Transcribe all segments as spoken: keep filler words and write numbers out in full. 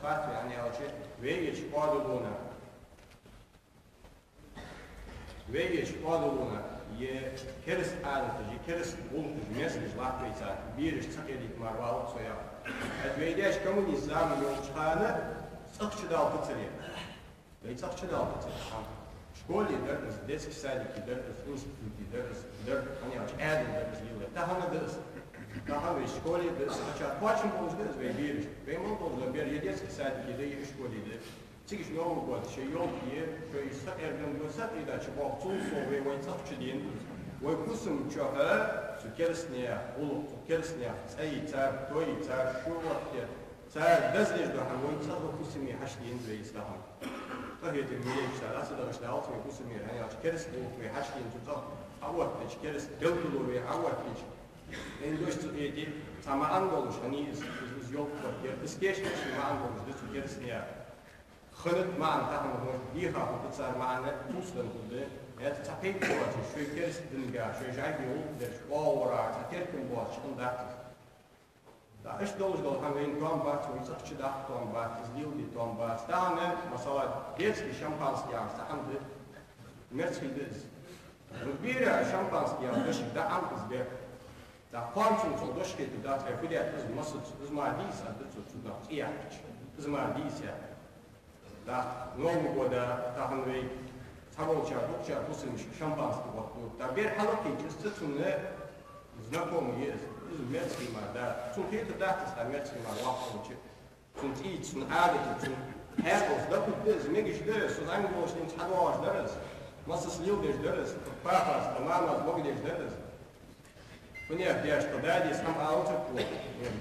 Хатта вай аьнна аьлча, вай эцача Ӏаьдалонна, вай эцача Ӏаьдалонна е кераста Ӏадаташ, е кераста гӀулакхаш, мерзаш латт вай царна, бераш ца кхерийта мара валац со яхаш. ХӀаьта вай даьша коммунист заман йолча хана цӀагӀа чудалийтацар ер. Вай цӀагӀа чудалийтацар ер хӀама. Школе дар из, детски садике дар из, институте дар из, дар, хӀана аьлча, Ӏаьдало дар из лелае. Тахан а да из. Тахан вай школе да из, кхоачам болаш да из вай бераш. Вай мел долаш дола бер е детски садике да, е школе да. Цига Новый год, шоай ёлка е, шоай сакъердам да, сакъердача боху цул совгӀа вай, вай цӀагӀа чудена. Вай фусам чухь цу керастий гӀулакх, цу керастий цӀай, цар той, цар шоатте, цар деза деш дола хӀама вай цӀагӀа фусаме хьачудена вай из тахан. Къахетам мел яьй цар, аса дагӀаш далац вай фусаме, хӀана аьлча кераста гӀулакх вай хьачудена цу цӀагӀа Ӏаоттадича, кераста белгало вай Ӏаоттадича. Эн дош цу эти цхьа маӀан долаш хиннай из, из, из ёлка хӀоттаяр, из кийчдеш маӀан долаш да цу керастий. Хиннад маӀан тахан, может, дийха хургда цар маӀан, фусам хургда. ХӀаьта цхьа пайда боацаш, шоай кераста динагахьа, шоай жӀаргий гӀулакх деш, оагӀорахьа цхьа теркам боацаш хиннадац из. ТӀаккха иштта долаш дола хӀама вайна тоам бац, вай цӀагӀа чудаккха тоам бац, из леладе тоам бац. Тахан, масала, детский шампанский яхаш цхьа хӀама да, мерза хӀама да из. Ну, бера шампанский яхаш дешаш да Ӏам из бер. ТӀаккха кхоана цунна цо дош хетаргдац, вай фу даьд из массаза, из мара дийса да цо, цунах цӀи яьккхача. Из мара дийса яьккхача. ТӀаккха Нового года тахан вай цхьаболчар, дукхачар фусамашка шампанский гӀоттаду. ТӀаккха бер хьалкхийча, из цу цунна знакомый я из. Из мерза хӀама мара да. Цунна хетаргдац из, тӀаккха мерза хӀама мара ваххалча. Цун цӀийца, цун Ӏадатаца, цун хьаькъалца дӀахургда из, мегаш да из, со зӀамига волча денз хьадоагӀаш дар из. Массаза леладеш дар из, папас, мамас богадеш дар из. Фунех деш, тха дади схьам алацаргва.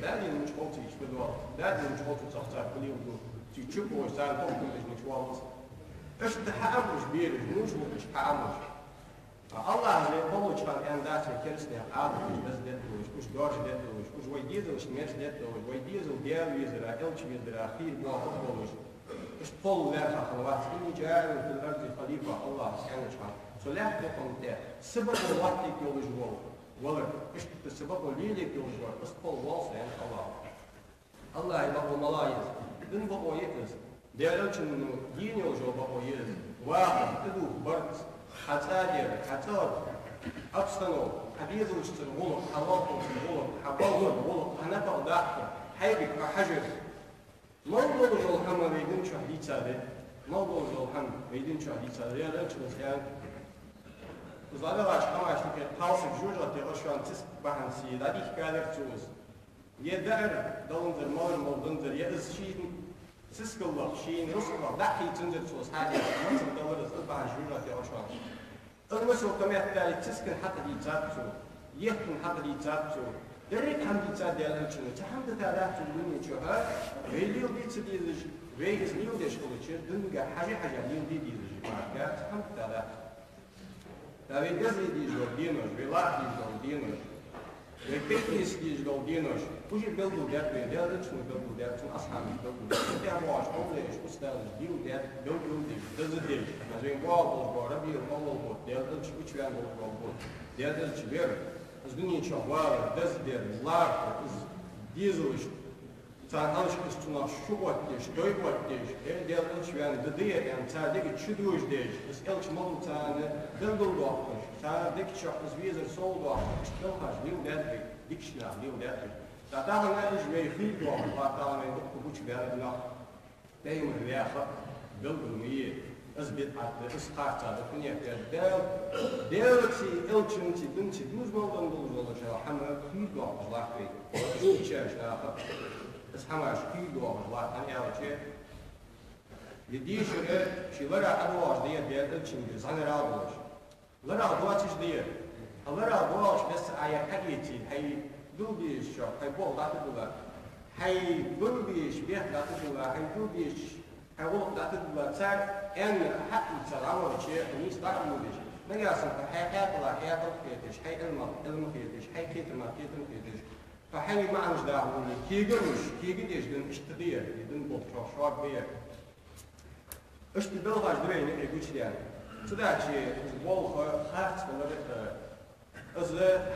Дади лучкъалца иштта доагӀа. Дади лучкъалца цӀагӀа цар хулил ду. Цу чу бохаш, царна тохкамаш нича валлалц. Иштта хьаамаш бераш, нуш лукхаш хьаамаш. Аллахӏа вай болча хана аьннадац вай керастий Ӏадаташ деза детталуш, уж доаржа детталуш, уж вай дезалашта мерза детталуш, вай дезал Даьла везара, элча везара хийра боахаргболаш. Иштта кхолла лаьрхӀа хиннавац, «إني جاعل في الأرض خليفة», Аллахӏа аьннача хана. Цу лаьтта тӀа са бакъо латтийта йолаш вола валар, иштта са бакъо лелийта йолаш вар, из кхолла воал со, аьннад Аллахӏа. Аллахӏа бакъо мала я из, дина бакъо я из, Даьла элчано дийна йолаш йола бакъо я из, вахар, тӀадувха барзкъа, хьа цӀа дар, хьа цӀагӀара обстановка, хьа дезалашцара гӀулакх, хьа лоалахошцара гӀулакх, хьа балхара гӀулакх, хьа напагӀа даккхар, хьайбика хьо хьажар. Мел долаш дола хӀама вай дина чу дийцад, мел долаш дола хӀама вай дина чу дийцад, Даьла элчано аьннад, из дӀадахача хӀамашта юкъе кхалсаг жожагӀате Ӏо шоана циска бахьан сий дӀадийхкадар цо из. Е даар даланзар, малар мел данзар, е из шийна цискал лаха, шийна рузкъа лаха дӀахийцанзар цо из, хьаде, мацар далар из, из бахьан жожагӀате Ӏо шоана. Из масал тӀа меттел цискан хьакъ дийцад цо, еттан хьакъ дийцад цо, деррига хӀама дийцад Даьла элчано. Цхьа хӀама дитадац цо дунен чухь, вай леладе ца дезаш, вай из леладеш хилча, динага хьажа-хьажа леладе дезаш, марка, цхьа хӀама дитадац. ТӀаккха вай деза дезаш дола денош, вай лаха дезаш дола денош, вай пятница дезаш дола денош, уж белгалдаьд вайна, Даьла элчано белгалдаьд, цун асхьабаша белгалдаьд. Цу тӀа боагӀаш хьалха уж устазаша белгалдаьд, белгалдеш, деза дезаш. Из вайна боагӀа болаш бола РабиӀул-аввал бутт, Даьла элча гучаваьнна болаш бола бутт, Даьла элча вер, из дунен чу валар, деза дар, лархӀар, из дезалаш. Цар хьалхашка из цунах шу оттадеш, той оттадеш, э, Даьла элча ваьнна да дера аьнна, цар дега чу дожадеш, из элча малув царна белгалдоаккхаш, цар дега чу из везар совдоаккхаш, иштта белхаш леладаьд вай, дикача наха леладаьд вай. ТӀаккха тахан уж вай хийла доахаш латт, тахан вайна дукха гучабаьннаб нах. Пайхамар ваьха белгал ма йий, из бидӀат да, из харцахьа да, фунех да, Даьла, Даьлацеи элчанцеи динцеи дузамалдан долаш дола хӀама хийла доахаш латт вай. Иштта наха из хӀамаш хийла доахаш латт, хӀана аьлча, е дешар ший ларах ӀодоагӀаш да ер, Даьла элчангара зӀанарал долаш. Ларах доацаш да ер. Хьа ларах доагӀача бесса Ӏа ер хьаэций, хьай дулбеш чу, хьай болх дӀатӀадилла, хьай дулбеш бехк дӀатӀадилла, хьай дулбеш хьай гӀулакх дӀатӀадилла, цар аьннар хьаийца дӀавахача, хьо нийса дӀа а ловш, нагахь санна хьо хьай хьаькъалах хьаькъал хеташ, хьай Ӏилмах Ӏилма хеташ, хьай кхетамах кхетам хеташ, хьо хьай маӀанаш даха ловш, кегамаш, кегадеш дин иштта да ер, е дин болх чӀоагӀа шога да ер. Иштта белхаш да вайна юкъе гучадаьнна. Цудухьа из болх харц хилар, э, из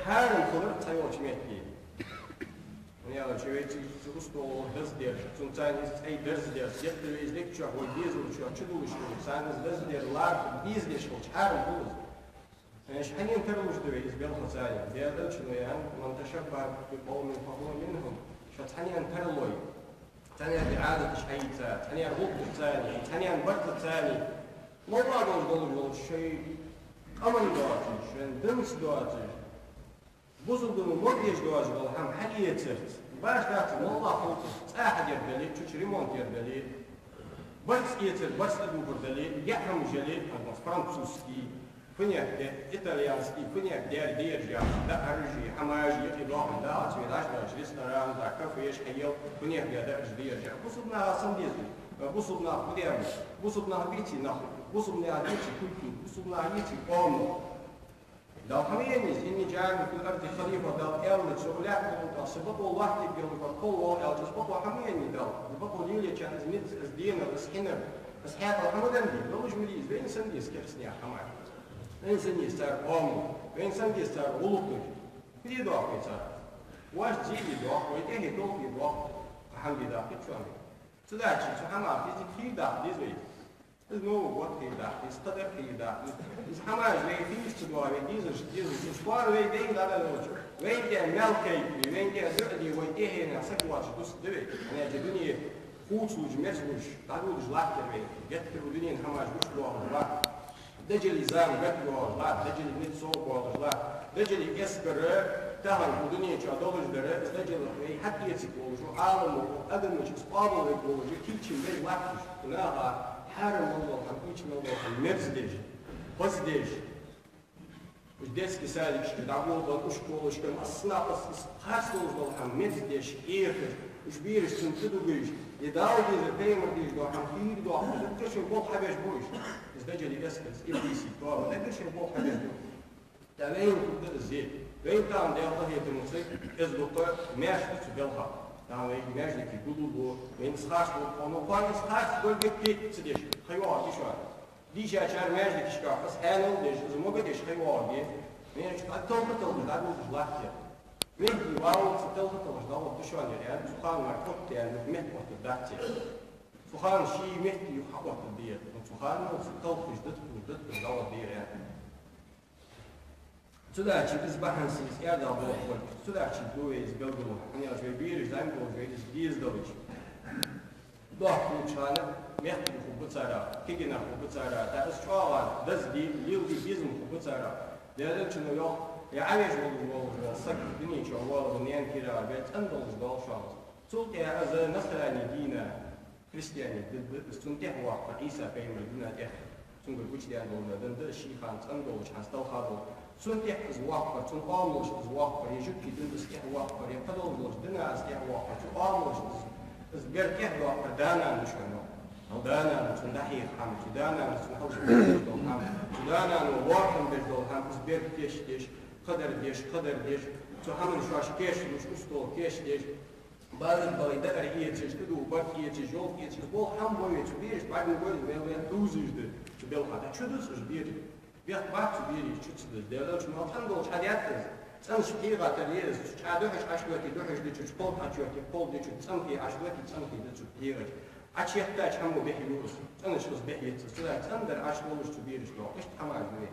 хьарам хилар цхьайолча метте. Яла чу вайцига цу устолгӀа даза дерг, цунца царна из цӀай дарза дерг, геттара вай из дегчох, вай дезалчох чудуллаш хилча, царна из даза дерг лархӀа беза деш хилча, хьарам хул из. Иш хьанна тарлуш да вай из белхаца? Даьла Элчано яьхад: «من تشبه بقوم فهو منهم». Ше цхьаннена тарлой, цхьаннена Ӏадаташ хьаийца, цхьаннена гӀулакхаш цани, цхьаннена барзкъа цани, моллагӀа долаш долаш шоай къаман доацаш, шоай динца доацаш, бусалба дино мел дезаш доацаш дола хӀама хьаэцарца, башха дац, моллагӀа хиларца, цӀа хьадар дале, чу ремонт яр дале, барзкъа эцар, барзкъа дувхар дале, яа хӀамаш яле, хӀанз французский, фунех де, итальянский, фунех де дераш я, даараш, хӀамаш, юкъе доахаш, да, ацве даш, даш, ресторан, да, кафеш, хьаял, фунех де даараш дераш я. Бусалба наха сенна деза, бусалба наха хӀу деза, бусалба наха бийци нах, бусалба наха бийци культура, бусалба наха бийци къомо. Дала хӀама еннай из: «إني جاعل في الأرض خليفة», Дала аьннад: «Со лаьтта тӀа са бокъо латтаргйолаш кхоллаву», аьлча, из бокъо хӀама еннай Дала. Из бокъо лелаеча, из низ, из денал, из хьинар, из хьаькъал хӀама деннад, долаш ма дий из, вайна сенна деза керстаний хӀама. Вайна сенна деза цар къомо, вайна сенна деза цар гӀулакхаш. Фу де доахк вай цар? Вай зе де доахк, вай тӀехье толхе доахк, кхы хӀама де даккхий царна. Цудухьа цу хӀамах из кхийра даккха деза вай. Из новый год кхийра даккха, из кхыдар кхийра даккха, из хӀамаш вай хийца ца доагӀа, вай дезаш, дезаш, из хӀара вай дайна дӀадала йолча, вайна тӀа маьл кхайкабе, вайна тӀа дуӀа де, вай тӀехьенах саг воацаш дусаргда вай. ХӀана аьлча дуне хувцалуш, мерзалуш, дӀадодаш латтар вай, геттара дунен хӀамаш гучадоахаш латт. Дажали зама гатдоахаш латт, дажали низ совбоалаш латт, дажали эскар тахан укх дунен чу долаш дар, из дажалах вай хьатӀаэцаргволаш, Ӏаламо, адамаш из къоабалвергволаш, кийча беш латташ, наха хьарам мел дола хӀама, ийрча мел дола хӀама мерза деш, хоза деш. Уж детский садикашка дӀаболабенна, ушколашка, массанахьа из харц долаш дола хӀама мерза деш, эхаш, уж бераш цунна тӀадугаш, е Дала дезар, пайхамара дезаш дола хӀама хийра доахаш, даггара шоай болх хьабеш ба уж. Из дажали эскар, из иблиси тоба, даггара шоай болх хьабеш ба. ТӀаккха вайна хургда из зе. Вайна тахан Даьла къахетамца из дукха маьрша да цу белхах. Тахан вай маьждиге гуллув, вайна из харц долга хьона, кхоана из харц долга кхетаца деш, хайвоагӀа дешаш. Дийшачар маьждигашка из хьанал деш, из мога деш хайвоагӀа де. Маьждиг тӀа талха-талхаш дӀадодаш латтар. Мехка валлалца талха-талхаш дӀаоттаргда шоана, яхар, цу хана мара хоттаяьнна юха мехка оттаргдац. Цу хана ший мехка юха хьаоттаргда ер. Цу хана мел ца талхаш, датхуш, датхуш дӀаоттаргда ер. Цудухьа из бахьан са из аьрдагӀа болх бар. Цудухьа да вай из белгало. ХӀана аьлча вай бераш зӀамига болаш, вай из дезадалча, дохк хулача хана мехкарий хургба царех, кегий нах хургба царех, тӀаккха из чӀоагӀа дазде, леладе безам хургба царех. Даьла Элчано йоах, е Ӏовежа волаш, волаш вола саг дунен чу воаллаш, наьна кера ваьлча, цӀена долаш дола шоана из. Цул тӀехьа из насрани дина, христиани дин да, из цунна тӀехьа воаккхар, Ӏийса пайхамара дина тӀехьа. Цунгара гучадаьнна дола дин да, ший хана цӀена долаш, хӀанз талха долаш. Цунна тӀехьа из воаккхар, цун оамалашта из воаккхар, е жугтий дина из тӀехьа воаккхар, е кхыдола дина из тӀехьа воаккхар, цу оамалашта из, из бер тӀехьа доаккхар да-нана да шоана. Хьал да-нана цунна дӀахьеха хӀама, цу да-нана цунна хьалха беш дола хӀама, цу да-нано лоархӀам беш дола хӀама, из бер кийчдеш, кхыдар деш, кхыдар деш, цу хӀаман шоаш кийчлуш, устол кийчдеш, базар бале даар эцаш, тӀадувха барт эцаш, йолх эцаш, из болх хӀама ба вай, цу берашта бӀаргагой вай, вай дузаш да цу белха. ТӀаккха чу дуза уж бераш? Бехк бац цу берий чу ца дуза. Даьла Элчано йоах, цӀена долча хьадаьд из. ЦӀенача пхьегӀа тара я из. Чу Ӏа духьаш Ӏочудоттий, духьаш да чу, чу кхолда Ӏочудоттий, кхолда да чу, цӀенхий Ӏочудоттий, цӀенхий да цу пхьегӀа чу. Ӏочуеттача хӀамо бӀехъю из. ЦӀенача из бӀехъяц из. Цудухьа цӀена дар Ӏочудолаш цу берашта йоах. Иштта хӀамаш да вай.